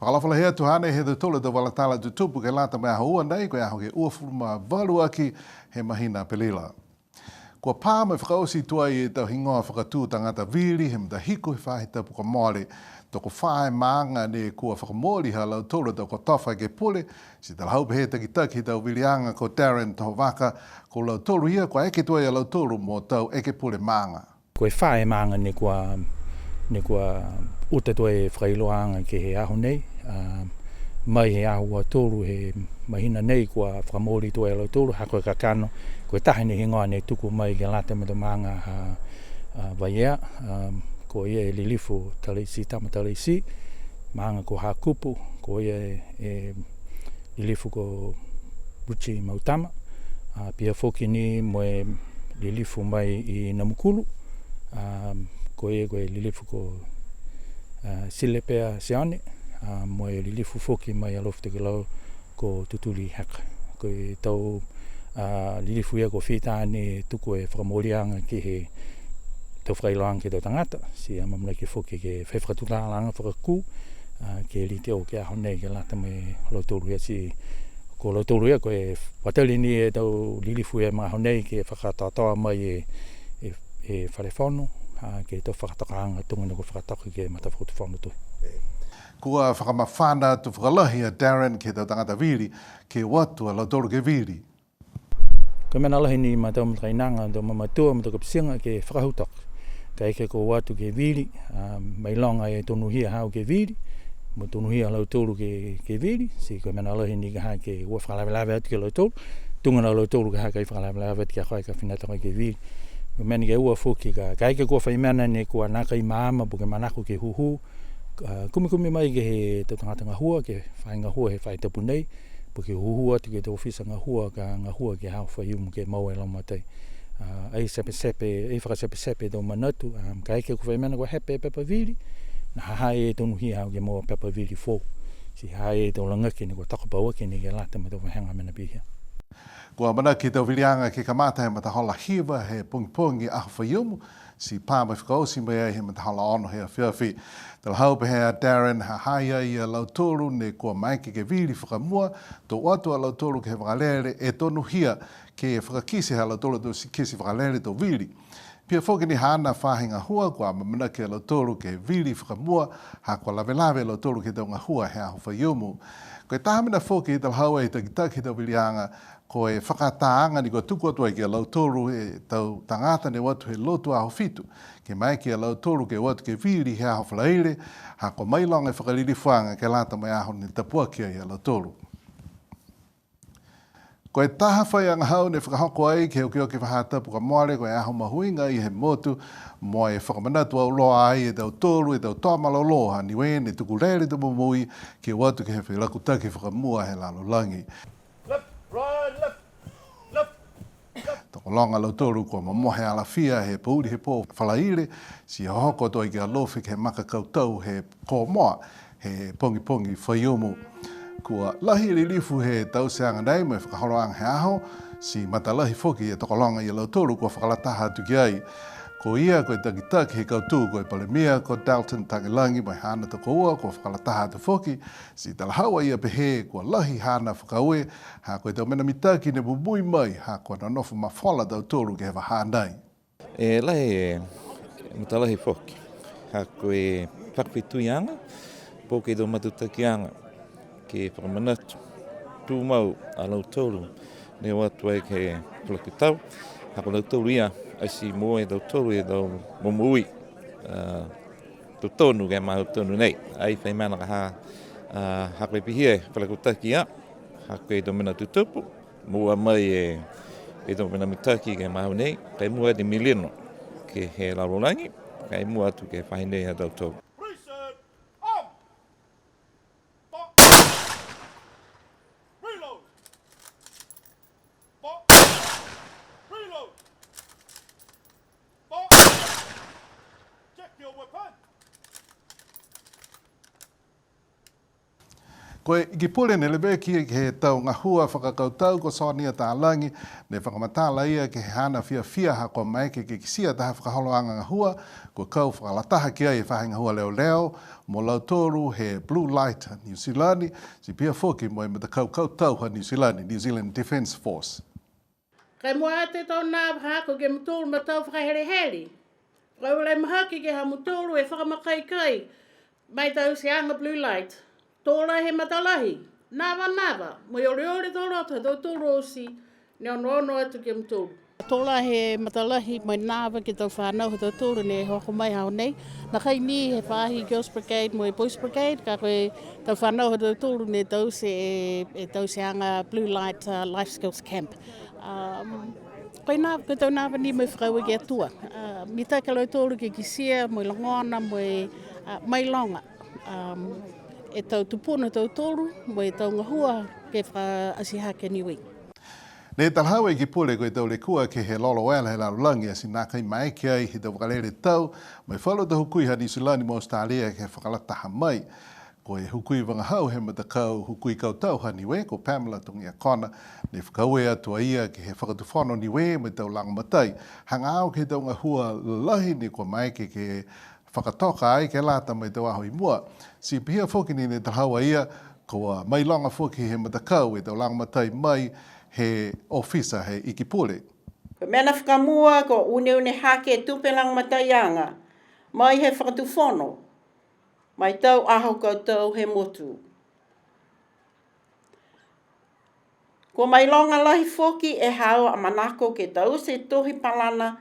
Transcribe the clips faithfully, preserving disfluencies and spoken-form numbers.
Fakaalofa lahi atu, hanei e tau tala, tau vala tala tutupu ke lata mo e aho ua nei, ko e aho ke uafulu ma valu aki he mahina Apelila. Kua pā mo e fakaoti tuai e tau higoa fakatū tagata vili he matahiku he faahi tapu kua mole. Tokofā e maaga ne kua fakamooli ha lautolu a tau kotofa ekepule, ti talahau pehē e takitaki he tau viliaga ko Darren Tohovaka, ko lautolu ia kua eke tuai a lautolu mo tau ekepule maaga. Ko e fā e maaga ne kua, ne kua uta tuai e fakailoaaga ke he aho nei, a, mai he aho ua tolu he mahina nei kua fakamooli tuai a lautolu, ha ko e kakano, ko e taha ni e higoa ne tuku mai ke lata mo e tau maaga ha, a, Vaiea, a, ko ia e Lilifu Talaiti, Tama Talaiti, maaga ko Hakupu, ko ia e, e Lilifu ko Richie Mautama, a, pihia foki ni mo e Lilifu mai i Namukulu, a, ko ia ko e Lilifu ko, a, Silepea Sione, a, mo e Lilifu foki mai Alofi Tokelau ko Tutuli Heka. Ko e tau, a, Lilifu ia kua fita ni tuku e fakamooliaga ke he tau fakailoaaga ke he tau tagata, ti amaamanaki foki ke fai fakatutalaaga fakakū, a, ke lite o ke aho nei ke lata mo e lautolu ia ti, ko lautolu ia ko e fakatali ni e tau Lilifu ia ma aho nei ke fakakatoatoa mai e, e, e Fale Fono, a, ke he tau fakatokaaga tuga ne kua fakatoka ke he matafakatufono tuai. Kua fakamafana atu fakalahi a Darren ke he tau tagata vili, ke o atu a lautolu ke vili. Ko e mena lahi ni ma tau matakainaga, tau mamatua, ma tau kapitiga ke fakahū toka. Kaeke kua o atu ke vili, a, mailoga e tonuhia haau ke vili, mo e tonuhia a lautolu ke, ke vili, ti ko e mena lahi ni ka ha ke ua fakalavelave atu ki a lautolu, tuga na lautolu ka ha ke fakalavelave atu ki a koe ka fina toka ke vili. Ko e mena ke ua foki ka, kaeke kua fai mena ne kua nākai maama po ke manako ke hūhū, a, kumikumi mai ke he tau tagata gahua, ke he faahi gahua he faahi tapu nei, po ke hūhū atu ke he tau ofisa gahua, ka gahua ke he aho Faiumu ke moua e lagomatai. A, ai tepetepe, ai fakatepetepe e tau manatu, a, kaeke kua fai mena kua hepe e pepa vili, ne ha ha i ai e tonuhia haau ke moua pepa vili foou. Ti ha ha i ai e tau lagaki ne kua toka pauaki ni ke lata mo e tau vahega mena pihia. Kua amanaki e tau viliaga ke kamata he matahola hiva he pogipogi aho Faiumu, ti pā mo e fakaoti mai ai he matahola ono he afiafi. Talahau pehē a Darren, ha ha i ai a lautolu ne kua maeke ke vili fakamua, to o atu a lautolu ke he vakalele, e tonuhia ke fakakite ha lautolu a tau kite vakalele to vili. Pihia foki ni haana faahi gahua, kua amaamanaki a lautolu ke vili fakamua, ha kua lavelave a lautolu ke he tau gahua he aho Faiumu. Ko e taha mena foki, talahau e takitaki he tau viliaga, ko e fakaataaga ni kua tuku atu ai ki a lautolu e tau tagata ne o atu he lotu Aho Fitu, ke maeke a lautolu ke o atu ke vili he aho Falaile, ha kua mailoga e fakalilifuaga ke lata mo e aho ne tapuaki ai a lautolu. Ko e taha faiagahau ne fakahoko ai ke he okioki faahi tapu kua mole, ko e aho mahuiga ia he motu, mo e fakamanatu auloa ai e tautolu e tau toa malolō ha Niue ne tuku lele e tau momoui ke o atu ke he felakutaki fakamua he lalolagi. Left, right, left, left, left. Tokologa a lautolu kua momohe alafia he pouli he pō Falaile, ti hohoko atu ai ki Alofi ke he maka kautau he Komoa, he pogipogi Faiumu. Kua lahi e lilifu he tauteaga nei mo e fakaholoaga he aho, ti matalahi foki e tokologa ia lautolu kua fakalataha atu ki ai. Ko ia ko e takitaki he kautū ko e Palemia ko Dalton Tagelagi mo e haana tokoua kua fakalataha atu foki, ti talahau a ia pehē kua lahi haana fakaaue, ha ko e tau mena mitaki ne mumui mai, ha kua nonofo mafola a tautolu ke he vahā nei. E lahi e matalahi foki, ha ko e fakafetuiaga, po ke tau matutakiaga, ke fakamanatu tumau a lautolu ne o atu ai ke he felakutau, ha ko lautolu ia, ati moua e tautolu e tau momoui, a, totonu ke he magaaho tonu nei. Ai fai mena ka ha, a, ha ko e pihia e felakutaki ia, ha ko e tau mena tutupu, moua mai e, e tau mena mitaki ke he magaaho nei, ka e mua atu e milino ke he lalolagi, ka e mua atu ke he faahi nei ha tautolu. Reset. Arm. Fire. Reload. Fire. Reload. Fire. Check your weapon. Ko e Ikipule ne leveki ke he tau gahua fakakautau ko Sonia Talagi, ne fakamatala a ia ke he haana fiafia ha kua maeke ke kitia taha fakaholoaga gahua, kua kau fakalataha ki ai e faahi gahua leoleo, mo lautolu he Blue Light New Zealand, ti pihia foki mo e matakau kautau ha New Zealand, New Zealand Defence Force. Ka e mua atu e tau nava haaku ke mutolu ma tau fakahelehele. Kua ule mahaki ke he ha mutolu e fakamakaikaiga mai tauteaga Blue Light. To lahi e matalahi, navanava, mo e olioli tau loto ha tautolu oti, ne onoono atu ke he mutolu. To lahi e matalahi mo e nava ke he tau fanau ha tautolu ne hoko mai he aho nei. Nākai ni he faahi Girls Brigade mo e Boys Brigade, ka ko e tau fanau ha tautolu ne taute e, e tauteaga Blue Light, uh, Life Skills Camp. Um, ko e na, ko e tau nava ni mo e fakaaue ki a Atua. Uh, mitaki a lautolu ke kitia mo e logona mo e, uh, mailoga. Um, e tau tupuna ha tautolu, mo e tau gahua ke fakaati hake Niue. Ne talahau e Ikipule ko e tau lekua ke he lolo vela he lalolagi, ati nākai maeke ai he tau vakalele tau, mo e falu tau hukui ha Niu Silani mo Australia ke fakalataha mai. Ko e hukui vagahau he matakau hukui kautau ha Niue, ko Pamela Togiakona, ne fakaaue atu a ia ke he Fakatufono Niue mo e tau lagomatai, hagaao ke he tau gahua lalahi ne kua maeke ke fakatoka ai ke lata mo e tau aho i mua. Ti pihia foki ni ne talahau a ia, kua mailoga foki he matakau e tau lagomatai mai he ofisa he Ikipule. Ko e mena fakamua, kua uneune hake e tupe lagomataiaga mai he Fakatufono, ma e tau aho kautau he motu. Kua mailoga lahi foki e haau a manako ke taute e tohi palana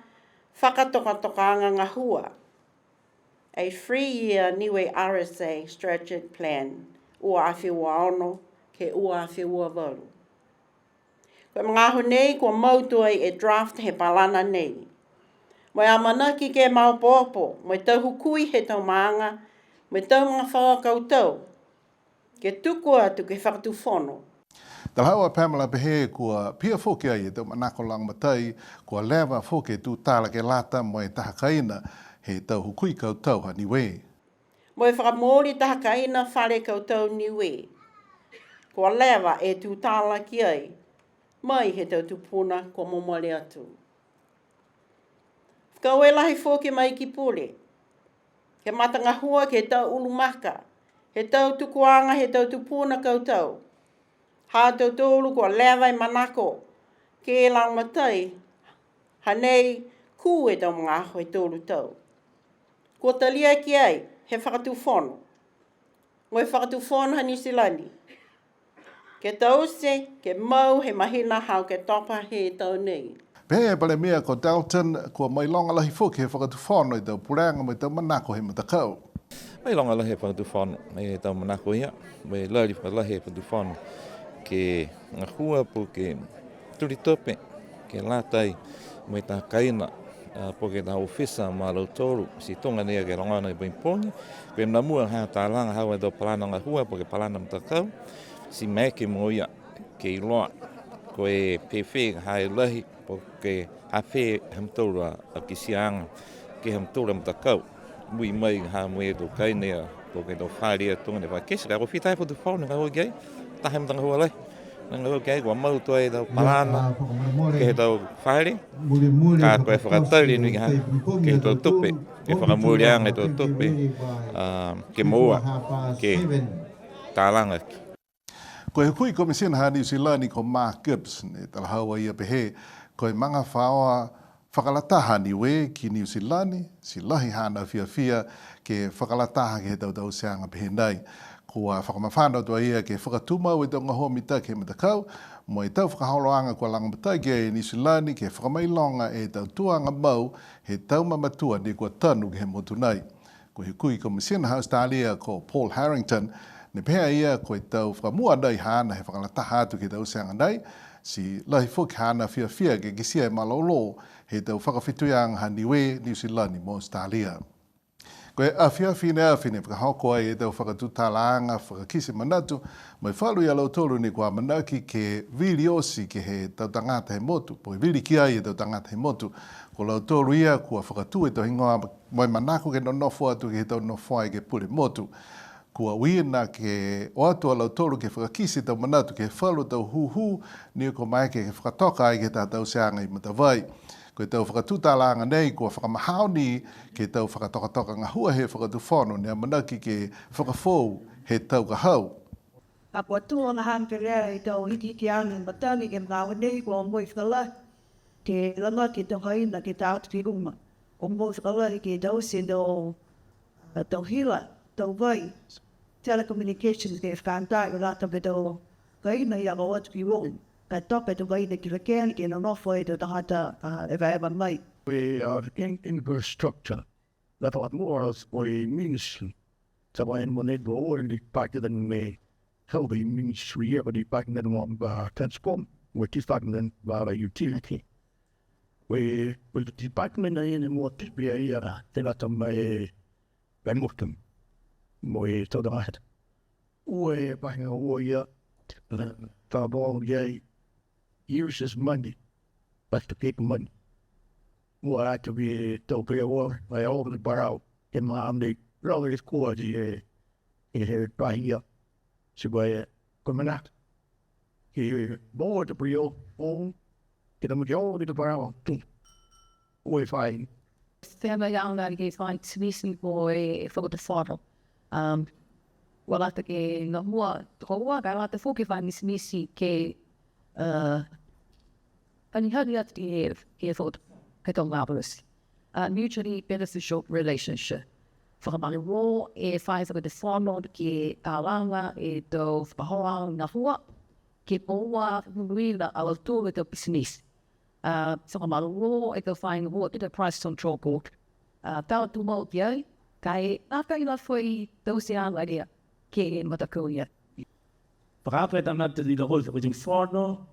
fakatokatokaaga gahua, a three-year Niue R S A Strategic Plan, ua afe ua ono ke ua afe ua valu. Ko e magaaho nei kua mau tuai e draft he palana nei. Mo e amanaki ke maopoopo, mo e tau hukui he tau maaga, mo e tau magafaoa kautau, ke tuku atu ke he Fakatufono. Talahau a Pamela pehē kua pihia foki ai e tau manako lagomatai, kua leva foki e tutala ke lata mo e taha kaina he tau hukui kautau ha Niue. Mo e fakamooli taha kaina fale kautau Niue. Kua leva e tutala ki ai, mai he tau tupuna kua momole atu. Fakaaue lahi foki ma e Ikipule, ke matagahua ke he tau ulumaka, he tau tukuaga he tau tupuna kautau. Ha tautolu kua leva e manako ke lagomatai, ha nei kū e tau magaaho e tolu tau. Kua talia ki ai he Fakatufono, mo e Fakatufono ha Niu Silani, ke taute, ke mau he mahina ha Oketopa he tau nei. Pehē e Palemia ko Dalton, kua mailoga lahi foki he Fakatufono e tau pulega mo e tau manako he matakau. Mailoga lahi he Fakatufono e tau manako ia, mo e lali fakalahi he Fakatufono ke gahua po ke tuli tupe, ke lata ai mo e taha kaina, a, po ke taha ofisa ma lautolu, ti tuga nei ke logona e pogipogi, ke mena mua ha talaga haau e tau palana gahua, po ke palana matakau, ti maeke mo ia ke iloa, ko e fēfē ha e lahi, po ke ha fē ha mutolu a, a kitiaaga, ke he ha mutolu a matakau. Mui mai ha mo e tau kaina ia, po ke tau fale ia tuga ne fakakite, ka ko e fita e Fakatufono ne gahua ki ai, taha e matagahua lahi. Ne gahua ki ai, kua mau tuai e tau palana ke he tau fale, ka ko e fakatali ni ha, ke he tau tupe, ke fakamooliaga e tau tupe, a, ke moua, ke talaga aki. Ko e Hukui Komisina ha Niu Silani ko Mark Gibbs, ne talahau a ia pehē, ko e magafaoa fakalataha Niue ki Niu Silani, ti lahi haana fiafia ke fakalataha ke he tau tauteaga pehē nai. Kua fakamafana atu a ia ke fakatumau e tau gahua mitaki he matakau, mo e tau fakaholoaga kua lagomatai ki ai e Niu Silani ke fakamailoga e tau tuaga mau he tau mamatua ne kua tanu ke he motu nai. Ko e Hukui Komisina ha Australia ko Paul Harrington, ne pehē a ia ko e tau fakamua nai haana he fakalataha atu ke he tauteaga nai, ti lahi foki haana fiafia ke kitia e malolō he tau fakafetuiaga ha Niue, Niu Silani mo Australia. Ko e afiafi ne afi ne fakahoko ai e tau fakatutalaaga fakakite manatu, mo e falu ia lautolu ne kua amanaki ke vili oti ke he tau tagata he motu, po ke vili ki ai e tau tagata he motu. Ko lautolu ia kua fakatū e tau higoa mo e manako ke nonofo atu ke he tau nofoa ekepule motu. Kua uiina ke o atu a lautolu ke fakakite tau manatu ke he falu tau hūhū, ne kua maeke ke fakatoka ai ke he tau tauteaga i Matavai. Ko e tau fakatutalaaga nei kua fakamahao ni ke he tau fakatokatoka gahua he Fakatufono ne amanaki ke fakafoou he tau ka hau. A kua tū ana hake lea e tau hikihikiaga matagi ke he magaaho nei kua o mai fakalahi ke lagaki e tau haina ke tā atu ki luga. Kua o mai fakalahi ke taute e tau, a, tau hila, tau vai, telecommunication ke fakatai ke lata mo e tau haina ia ka o atu ki luga. Ka toka e tau haina ki Rakele ke nonofo e tau tagata, a, evaeva mai. We are in infrastructure. That was more of a ministry. So I am unable to only department me helping ministry here, but department of, uh, transport, with department of, uh, utility. We, with the department in the water, we are here, uh, te lata mo e, mo e motu. Mo e tau tagata. Ua e pahiga ua ia, uh, ka bau ia, use this money, but the people money. Ua atu ke tau pea ua, ai au ni parau, ke maha ni, rau ni kua ti e, e he pahia. Ti ko e, ko e manako. Ke mo te prio, o, ke tau mo ke o ni te parau, tu. Ua e fai. Fema ia na ke fai tibisi ko e Fakatufono. Um, ua lata ke gahua, tokoua, ka lata foki fai misimisi ke, uh, hanihani atu ke, ke Fakatufono, ke tau ngā polisi. Uh, mutually beneficial relationship. Fakamalolō e fai Fakatufono ke talaga e tau fakaholoaga gahua, ke moua uiina a lautolu e tau pisinisi. A, fakamalolō e tau faahi gahua ke he Price Control Board. A, tau tumau ki ai, ka e, a, ka e la fai tauteaga ia ke he matakau ia. Fakaako e tagata ni ka hoi Fakatufono,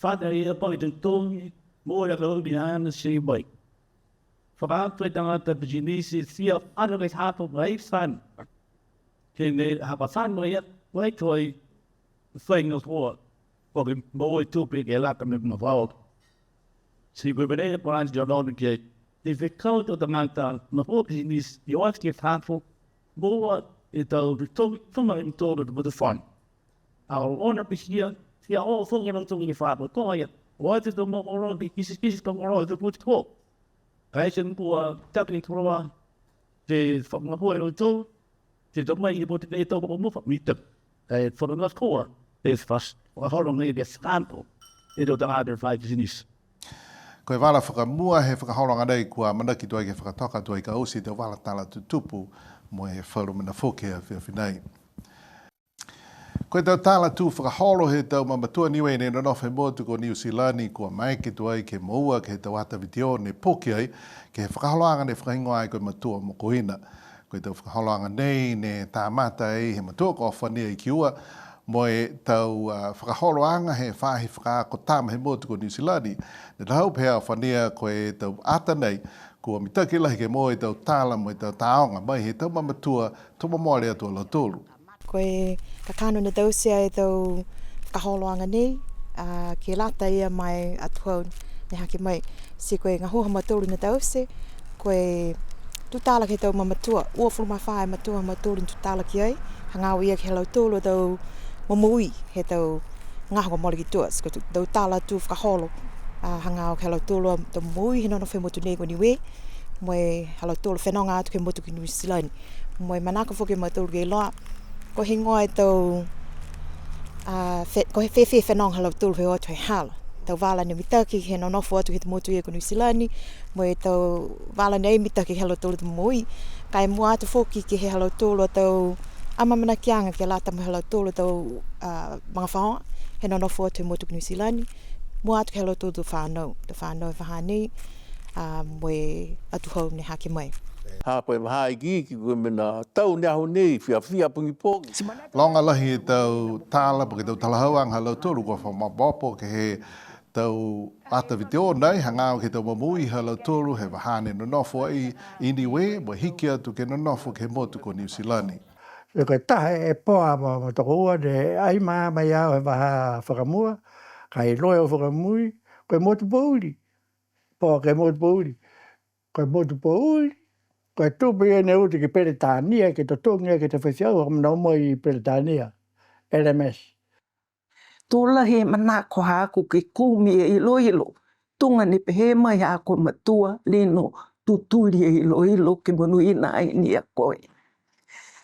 fakaako e ia pa i te togi, mo e la ka hoi ni ana se mai. Fakaako e tagata pisinisi, fia ana le hato mai fan. Ke ne hapa fan mai ia, mai toi, fai gahua. Ko ke mo e tupe ke lata mo e mafao. Ti ko e mena ia ko e anti o nonu ke, te fekau tau tagata, ma ko ke ni, i o atu ke fafo, mo e tau, tau, tau ma e tau, tau, tau fon. A o ona pihia, fia o fo ke nau tau ke fafo, ko ia, o atu tau mo o nonu, ke kisikisi tau mo o nonu, tau puti ko. Ka e te mua, tau ke koroa, te fakamahua e tau, te tau mai i mo te tau mo mo fa, mi tau. E whakangā koa, e whas, whakahoro nei te whakaako, e tau tagata fai business. Ko e vala fakamua he fakaholoaga nei kua amanaki tuai ke fakatoka tuai ka oti e tau vala tala tutupu mo e falu mena foki he afiafi nei. Ko e tau tala tū fakaholo he tau mamatua Niue ne nonofo he motu ko Niu Silani kua maeke tuai ke moua ke he tau ata vitiō ne poki ai ke he fakaholoaga ne fakahigoa ai ko e Matua Mokoina. Ko e tau fakaholoaga nei ne kamata ai he matua ko Ofania Ikiua, mo e tau, a, fakaholoaga he faahi fakaako tama he motu ko Niu Silani. Ne talahau pehē a Ofania ko e tau ata nei, kua mitaki lahi ke moua e tau tala mo e tau tāoga mai he tau mamatua to momole atu a lautolu. Ko e kakano ne taute e tau fakaholoaga nei, a, ke lata ia mo e atuhau ne hake mai. Ti ko e gahua ha mautolu ne taute, ko e tutala ke he tau mamatua, uafulu ma fā e matua ha mautolu ne tutala ki ai, hagaao ia ke he ha lautolu a tau momoui he tau gahua mole ki tua, ti ko e tau tala tū fakaholo, a, hagaao ke he ha lautolu a tau momoui he nonofo he motu nei ko Niue, mo e ha lautolu fenoga atu ke he motu ko Niu Silani. Mo e manako foki a mautolu ke iloa, ko e heigoa e tau, a, fe-, ko e fēfē e fenoga ha lautolu he o atu he hala. Tau vala ne mitaki he nonofo atu he motu ia ko Niu Silani, mo e tau vala ne mitaki he ha lautolu a tau momoui. Ka e mua atu foki ke he ha lautolu a tau amaamanakiaga ke lata mo e ha lautolu a tau, a, magafaoa, he nonofo atu he motu ko Niu Silani. Mua atu ke he ha lautolu a tau fanau, tau fanau he vahā nei, a, mo e atuhau ne hake mai. Ha ko e vahā ikiiki ko e mena tau ne aho nei, fiafia pogipogi. Loga lahi e tau tala, po ke tau talahauaga ha lautolu kua fakamaopoopo ke he tau ata vitiō nei, hagaao ke he tau momoui ha lautolu he vahā ne nonofo ai i Niue, mo e hiki atu ke nonofo ke he motu ko Niu Silani. Ko e taha e poa mo, mo tokoua ne ai ma, mai au he vahā fakamua, ka e iloa e au fakamui, ko e motu pouli. Poa ko e motu pouli. Ko e motu pouli. Ko e tupe ia ne uta ki Peritania, ke totogi ke he faifeau, ka mena mai i Peritania, L M S. To lahi e manako haaku ke kumi e iloilo. Tuga ni pehē mai haaku a matua, Lino, tutuli e iloilo ke monuina ai ni a koe.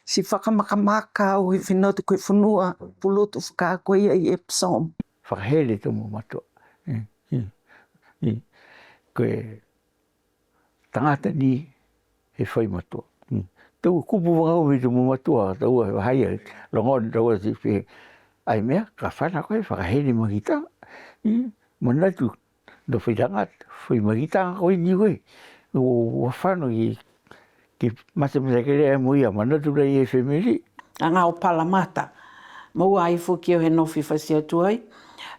Ti fakamakamaka au he fina atu ko e fonua, pulotu fakaakoa ia i Epsom. Fakahele e tau mamatua. I, i, i. Ko e tagata ni he fai matua. Mm. Tau kupu vagau mai tau mamatua, tau a vahai a, logona tau a ti pehē. Ai mena, ka fana koe, fakahele mahitaga. Mm. Manatu, no fai tagata, fai mahitaga koe Niue. Ua, ua fano ki, ki matematekelea mo ia, manatu la e family. Hagaao palamata. Moua ai foki au he nofo i fasi atu ai.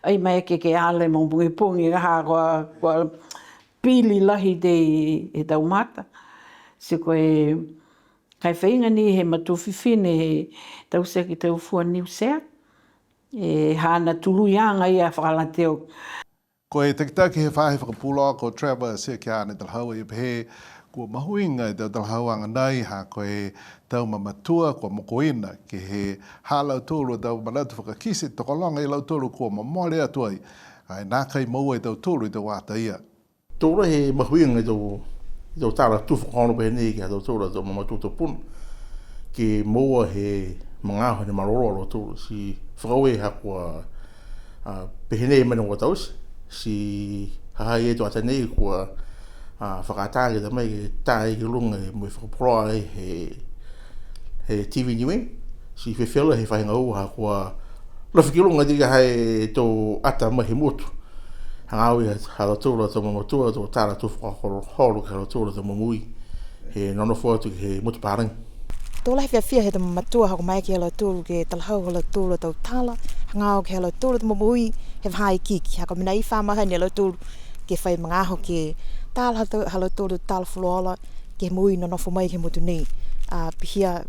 Ai maeke ke ala mo pogipogi, ha kua, kua pili lahi e tau mata. Ti ko e, ka e faiga ni he matua fifine he tau seki tau fua Niu Sila. E haana tuluiaga ia fakalate au. Ko e takitaki he faahi fakapuloa ko Trevor Siakiane Talahau, ia pehē kua mahuiga e tau talahauaga nei, ha ko e tau mamatua kua mokoina ke he ha lautolu a tau manatu fakakite, tokologa ia lautolu kua momole atu ai. Ai nākai moua e tautolu e tau ata ia. To lahi e mahuiga e tau, e tau tala tu fakaholo pehē nei ke he ha tautolu a tau mamatua tupuna. Ke moua he magaaho ne malolō a lautolu, ti fakaaue ha kua, a, pehē nei mena kua taute, ti ha ha i ai e tau ata nei kua, a, fakaatā ke ta mai ke tā ai ki luga mo e fakapuloa ai he, he T V Niue, ti fiafia lahi e faahi gahua ha kua lafi ki luga ti ka ha e tau ata mai he motu. Hagaao ia ha lautolu a tau mamatua, tau tala tu fakaholo, holo ke he ha lautolu a tau momoui. He nonofo atu ke he motu palagi. To lahi e fiafia he tau mamatua ha kua maeke ia lautolu ke talahau ha lautolu a tau tala, hagaao ke he ha lautolu a tau momoui, he vahā ikiiki. Ha ko e mena ia fa mahani a lautolu ke fai magaaho ke tala ha tau, ha lautolu a tau tala fuluola, ke he moui nonofo mai ke he motu nei. A, pihia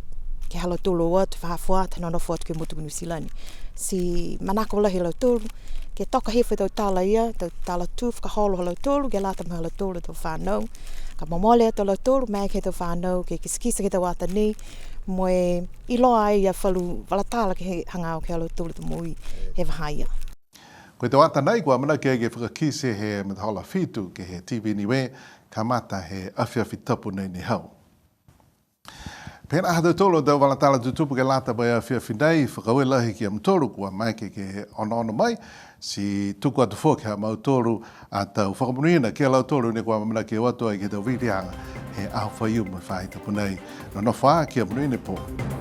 ke he ha lautolu o atu, fakafoou atu, nonofo atu ke he motu ko Niu Silani. Ti manako lahi a lautolu, ke toka hifo e tau tala ia, tau tala tu fakaholo ha lautolu, ke lata mo e ha lautolu a tau fanau. Ka momole atu a lautolu, maeke he tau fanau, ke kitekite ke he tau ata nei, mo e iloa ai a falu vala tala ke he hagaao ke he ha lautolu a tau moui, he vahā ia. Ko e tau ata nei kua amanaki ke fakakite he matahola fitu ke he T V Niue, kamata he afiafi Tapu nei ne hau. Pihia ha tautolu a tau vala tala tutupu ke lata mo e afiafi nei, fakaaue lahi ki a mutolu kua maeke ke onoono mai, ti tuku atu foki ha mautolu a tau fakamonuina ki a lautolu ne kua amanaki o atu ai ke he tau viliaga he aho Faiumu he faahi tapu nei. Nonofo ā, kia monuina e pō.